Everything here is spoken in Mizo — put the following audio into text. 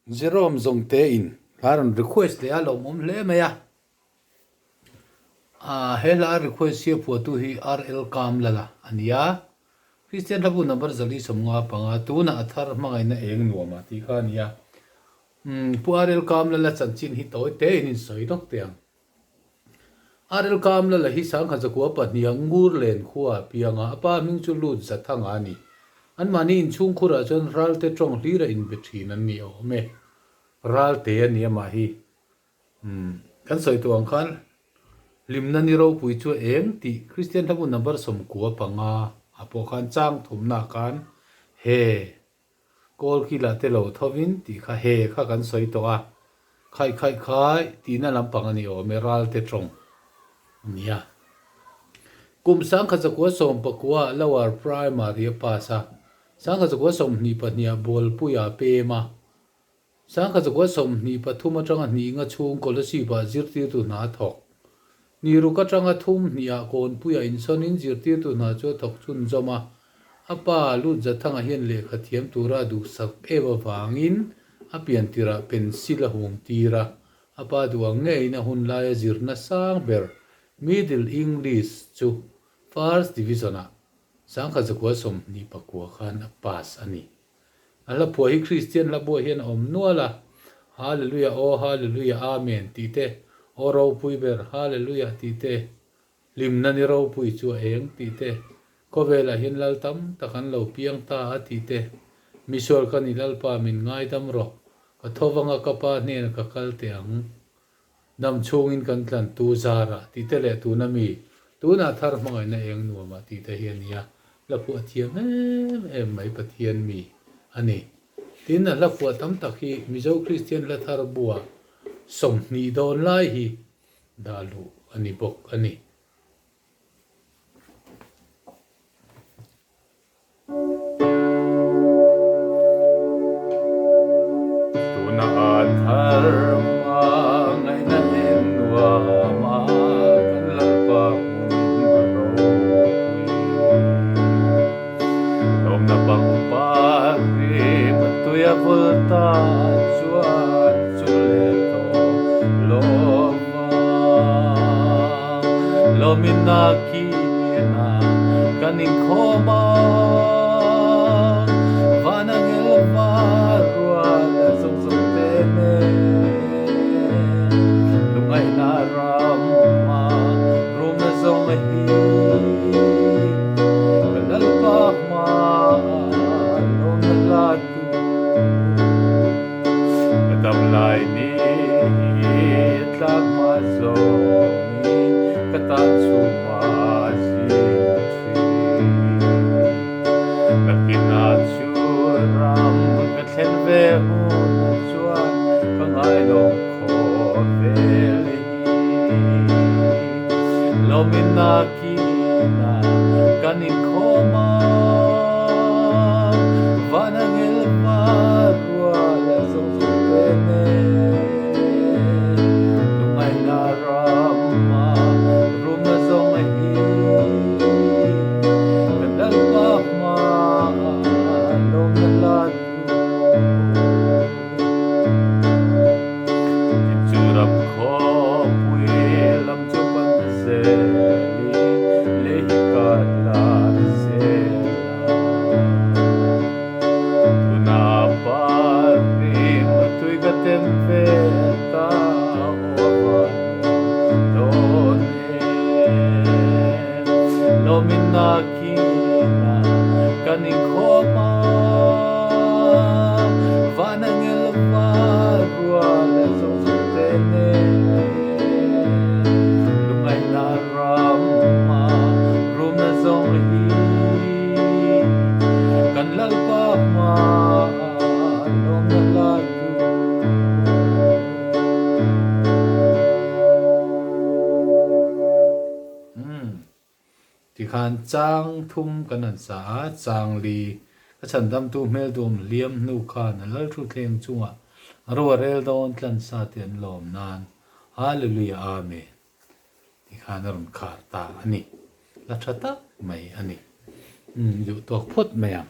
Jerome Zawngte in hla rawn request leh a lawmawm hle mai a. Ahh he hla request hi a phuahtu hi RL Kamlala a ni a. Kristian hlabu number 455 tunah a thar hmangaihna eng nuamah tih kha a ni a. Umm Pu RL Kamlala chanchin hi tawi te in insawi dawk teh ang. RL Kamlala hi sangkhat zakua pahniha Ngur len khua a piang a, a pa hming chu Lut Zathanga a ni. Anmahni inchhungkhurah chuan Ralte tawng hlira inbe thin an ni awm e. Ralte a ni amah hi. Umm, kan sawi tawh ang khan hlimna ni ropui chu a eng tih Kristian hlabu number 95 ah pawh khan chang thumnaah khan he Kawl kila te lo thovin tih kha he kha kan sawi tawh a, khaih khaih khai tihna lampang a ni awm e, ralte tawng a nia. Kum 1919 ah Lower Primary a pass a, 1922 ah Bualpuia a pem a, 1923 atanga hnih nga chhung Kolasib-ah zirtirtu hna a thawk. Ni ruk atanga thum hnihah Kawnpuia insawnin zirtirtu hna chu a thawk chhunzawm a, a pa Lut Zathanga hian lehkha thiam tura a duhsak em avangin a pian tirah pencil a hum tir a, a pa duh ang ngeiin a hun laia zirna sang ber Middle English chu First Division-ah 1929 khan a pass a ni. A hla phuah hi Kristian hla buah hian a awm nual a, Hallelujah, Aw Hallelujah, Amen tih te, Aw ropui ber, Hallelujah tih te, Hlimna ni ropui chu a eng tih te, Khawvelah hian lal tam tak an lo piang ta a tih te, Misual ka ni Lalpa min ngaidam rawh, ka thovanga ka pa hnenah ka kal teh ang. Dam chhungin kan tlan tu zarah tih te leh tuna mi, tunah thar hmangaihna eng nuamah tih te hi a ni a, hla phuah thiam em em mai Pathian mi a ni. Tin, a hla phuah tam tak hi Mizo Kristian hla thar buah 20 dawn lai hi dah luh a ni bawk a ni. Tuna a thar hmangaihna eng nuam a kan Lalpa hmun a ropui. Lawmna pangpar rim a tui a vul ta chuan chu leh tawh lawma. Lawmin a kina kan inkhawm a, van angel var rual a zawng zawng te nen. Lungaihna ram a rumna zawng a hi, ka Lalpa hma a lawmna hla tu. Ka dam lai ni hi tlak hma zawngin ka tan chhuma zing thin. Nakinah chu ram ka thlen ve hunah chuan ka ngailawm khawh vel hi. Lawmin nakinah kan inkhawm a, van angel var rual a zawng zawng te nen. Lungaihna rama rumna zawng a hi, kan Lalpa hmaah lawmna hla tu. Chu ram khawpui lam chu pan zelin lei hi ka lar zel a. Tuna par rim a tui ka tem ve ta aw a van nuam dawn em. Lawmin nakinah kan inkhawm a. Van angel var rual a zawng zawng te nen. Lungaihna ram a rumna zawng hi kan Lalpa hma a lawmna hla tu. Tikhan chang thum kan han sa a, chang li ka chhandamtu hmel duam hliam hnu khan a lalthutthleng chungah ro a rel dawn tlan sa te an lawm nan Hallelujah Amen tikhan a rawn khar ta a ni. La tha tak mai a ni. Umm duh tawk phawt mai ang.